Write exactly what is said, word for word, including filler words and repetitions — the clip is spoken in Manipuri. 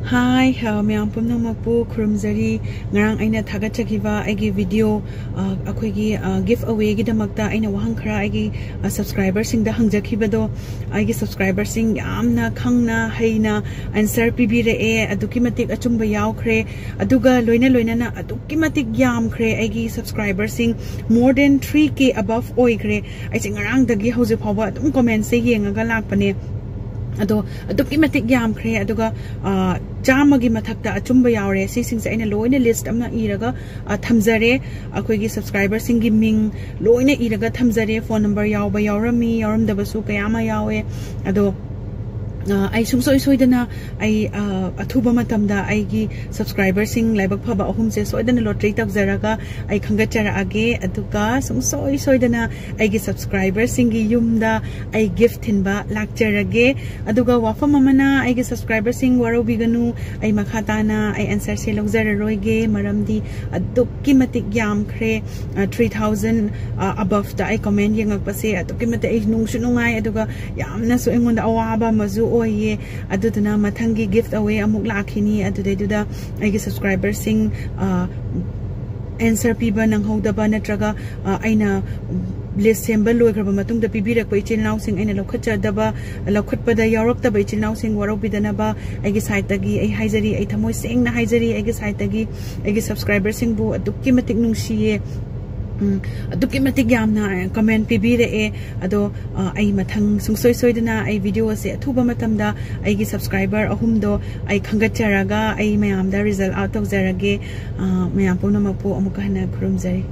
ꯍꯥꯏ, ꯑ, ꯃꯌꯥꯝ ꯄꯨꯝꯅꯃꯛꯄꯨ ꯈꯨꯔꯨꯝꯖꯔꯤ꯫ ꯉꯔꯥꯡ ꯑꯩꯅ ꯊꯥꯒꯠꯆꯈꯤꯕ ꯑꯩꯒꯤ ꯚꯤꯗꯤꯑꯣ, ꯑ, ꯑꯩꯈꯣꯏꯒꯤ, ꯑ, ꯒꯤꯐ ꯑꯋꯦꯒꯤꯗꯃꯛꯇ ꯑꯩꯅ ꯋꯥꯍꯪ ꯈꯔ ꯑꯩꯒꯤ, ꯑ, ꯁꯕꯁꯀ꯭ꯔꯥꯏꯕꯔꯁꯤꯡꯗ ꯍꯪꯖꯈꯤꯕꯗꯣ, ꯑꯩꯒꯤ ꯁꯕꯁꯀ꯭ꯔꯥꯏꯕꯔꯁꯤꯡ ꯌꯥꯝꯅ ꯈꯪꯅ ꯍꯩꯅ ꯑꯟꯁꯔ ꯄꯤꯕꯤꯔꯛꯑꯦ꯫ ꯑꯗꯨꯛꯀꯤ ꯃꯇꯤꯛ ꯑꯆꯨꯝꯕ ꯌꯥꯎꯈ꯭ꯔꯦ꯫ ꯑꯗꯨꯒ ꯂꯣꯏꯅ ꯂꯣꯏꯅꯅ ꯑꯗꯨꯛꯀꯤ ꯃꯇꯤꯛ ꯌꯥꯝꯈ꯭ꯔꯦ ꯑꯩꯒꯤ ꯁꯕꯁꯀ꯭ꯔꯥꯏꯕꯔꯁꯤꯡ꯫ More than three K above ꯑꯣꯏꯈ꯭ꯔꯦ꯫ ꯑꯩꯁꯦ ꯉꯔꯥꯡꯗꯒꯤ ꯍꯧꯖꯤꯛ ꯐꯥꯎꯕ ꯑꯗꯨꯝ ꯀꯣꯃꯦꯟꯁꯦ ꯌꯦꯡꯉꯒ ꯂꯥꯛꯄꯅꯦ꯫ ꯑꯗꯣ ꯑꯗꯨꯛꯀꯤ ꯃꯇꯤꯛ ꯌꯥꯝꯈ꯭ꯔꯦ꯫ ꯑꯗꯨꯒ, ꯑ, ꯆꯥꯝꯃꯒꯤ ꯃꯊꯛꯇ ꯑꯆꯨꯝꯕ ꯌꯥꯎꯔꯦ꯫ ꯁꯤꯁꯤꯡꯁꯦ ꯑꯩꯅ ꯂꯣꯏꯅ ꯂꯤꯁ ꯑꯃ ꯏꯔꯒ, ꯑ, ꯊꯝꯖꯔꯦ꯫ ꯑꯩꯈꯣꯏꯒꯤ ꯁꯕꯁꯀ꯭ꯔꯥꯏꯕꯔꯁꯤꯡꯒꯤ ꯃꯤꯡ ꯂꯣꯏꯅ ꯏꯔꯒ ꯊꯝꯖꯔꯦ꯫ ꯐꯣꯟ ꯅꯝꯕꯔ ꯌꯥꯎꯕ ꯌꯥꯎꯔꯝꯃꯤ, ꯌꯥꯎꯔꯝꯗꯕꯁꯨ ꯀꯌꯥ ꯑꯃ ꯌꯥꯎꯋꯦ꯫ ꯑꯗꯣ, ꯑ, ꯑꯩ ꯁꯨꯡꯁꯣꯏ ꯁꯣꯏꯗꯅ ꯑꯩ, ꯑ, ꯑꯊꯨꯕ ꯃꯇꯝꯗ ꯑꯩꯒꯤ ꯁꯕꯁꯀ꯭ꯔꯥꯏꯕꯔꯁꯤꯡ ꯂꯥꯏꯕꯛ ꯐꯕ ꯑꯍꯨꯝꯁꯦ ꯁꯣꯏꯗꯅ ꯂꯣꯇ꯭ꯔꯤ ꯇꯧꯖꯔꯒ ꯑꯩ ꯈꯟꯒꯠꯆꯔꯛꯑꯒꯦ꯫ ꯑꯗꯨꯒ ꯁꯨꯡꯁꯣꯏ ꯁꯣꯏꯗꯅ ꯑꯩꯒꯤ ꯁꯕꯁꯀ꯭ꯔꯥꯏꯕꯔꯁꯤꯡꯒꯤ ꯌꯨꯝꯗ ꯑꯩ ꯒꯤꯐ ꯊꯤꯟꯕ ꯂꯥꯛꯆꯔꯒꯦ꯫ ꯑꯗꯨꯒ ꯋꯥꯐꯝ ꯑꯃꯅ, ꯑꯩꯒꯤ ꯁꯕꯁꯀ꯭ꯔꯥꯏꯕꯔꯁꯤꯡ ꯋꯥꯔꯧꯕꯤꯒꯅꯨ, ꯑꯩ ꯃꯈꯥ ꯇꯥꯅ ꯑꯩ ꯑꯟꯁꯔꯁꯦ ꯂꯧꯖꯔꯔꯣꯏꯒꯦ, ꯃꯔꯝꯗꯤ ꯑꯗꯨꯛꯀꯤ ꯃꯇꯤꯛ ꯌꯥꯝꯈ꯭ꯔꯦ꯫ ꯑ, three thousand, ꯑ, aboveꯇ ꯑꯩ ꯀꯣꯃꯦꯟ ꯌꯦꯡꯉꯛꯄꯁꯦ ꯑꯗꯨꯛꯀꯤ ꯃꯇꯤꯛ ꯑꯩ ꯅꯨꯡꯁꯨ ꯅꯨꯡꯉꯥꯏ, ꯑꯗꯨꯒ ꯌꯥꯝꯅꯁꯨ ꯑꯩꯉꯣꯟꯗ ꯑꯋꯥꯕ ꯑꯃꯁꯨ ꯑꯣꯏꯌꯦ꯫ ꯑꯗꯨꯗꯨꯅ ꯃꯊꯪꯒꯤ ꯒꯤꯐ ꯑꯋꯦ ꯑꯃꯨꯛ ꯂꯥꯛꯈꯤꯅꯤ꯫ ꯑꯗꯨꯗꯩꯗꯨꯗ ꯑꯩꯒꯤ ꯁꯕꯁꯀ꯭ꯔꯥꯏꯕꯔꯁꯤꯡ, ꯑ, ꯑꯟꯁꯔ ꯄꯤꯕ ꯅꯪꯍꯧꯗꯕ ꯅꯠꯇ꯭ꯔꯒ, ꯑ, ꯑꯩꯅ ꯂꯤꯁ ꯁꯦꯝꯕ ꯂꯣꯏꯈ꯭ꯔꯕ ꯃꯇꯨꯡꯗ ꯄꯤꯕꯤꯔꯛꯄ ꯏꯆꯤꯜ ꯏꯅꯥꯎꯁꯤꯡ ꯑꯩꯅ ꯂꯧꯈꯠꯆꯗꯕ, ꯂꯧꯈꯠꯄꯗ ꯌꯥꯎꯔꯛꯇꯕ ꯏꯆꯤꯜ ꯏꯅꯥꯎꯁꯤꯡ ꯋꯥꯔꯧꯕꯤꯗꯅꯕ ꯑꯩꯒꯤ ꯁꯥꯏꯠꯇꯒꯤ ꯑꯩ ꯍꯥꯏꯖꯔꯤ, ꯑꯩ ꯊꯃꯣꯏ ꯁꯦꯡꯅ ꯍꯥꯏꯖꯔꯤ꯫ ꯑꯩꯒꯤ ꯁꯥꯏꯠꯇꯒꯤ ꯑꯩꯒꯤ ꯁꯕꯁꯀ꯭ꯔꯥꯏꯕꯔꯁꯤꯡꯕꯨ ꯑꯗꯨꯛꯀꯤ ꯃꯇꯤꯛ ꯅꯨꯡꯁꯤꯌꯦ꯫ ꯎꯝ, ꯑꯗꯨꯛꯀꯤ ꯃꯇꯤꯛ ꯌꯥꯝꯅ ꯀꯃꯦꯟ ꯄꯤꯕꯤꯔꯛꯑꯦ꯫ ꯑꯗꯣ, ꯑ, ꯑꯩ ꯃꯊꯪ ꯁꯨꯡꯁꯣꯏ ꯁꯣꯏꯗꯅ ꯑꯩ ꯚꯤꯗꯤꯑꯣ ꯑꯁꯦ ꯑꯊꯨꯕ ꯃꯇꯝꯗ ꯑꯩꯒꯤ ꯁꯕꯁꯀ꯭ꯔꯥꯏꯕꯔ ꯑꯍꯨꯝꯗꯣ ꯑꯩ ꯈꯟꯒꯠꯆꯔꯒ ꯑꯩ ꯃꯌꯥꯝꯗ ꯔꯤꯖꯜ ꯑꯥꯎꯠ ꯇꯧꯖꯔꯒꯦ꯫ ꯑ, ꯃꯌꯥꯝ ꯄꯨꯝꯅꯃꯛꯄꯨ ꯑꯃꯨꯛꯀ ꯍꯟꯅ ꯈꯨꯔꯨꯝꯖꯔꯤ꯫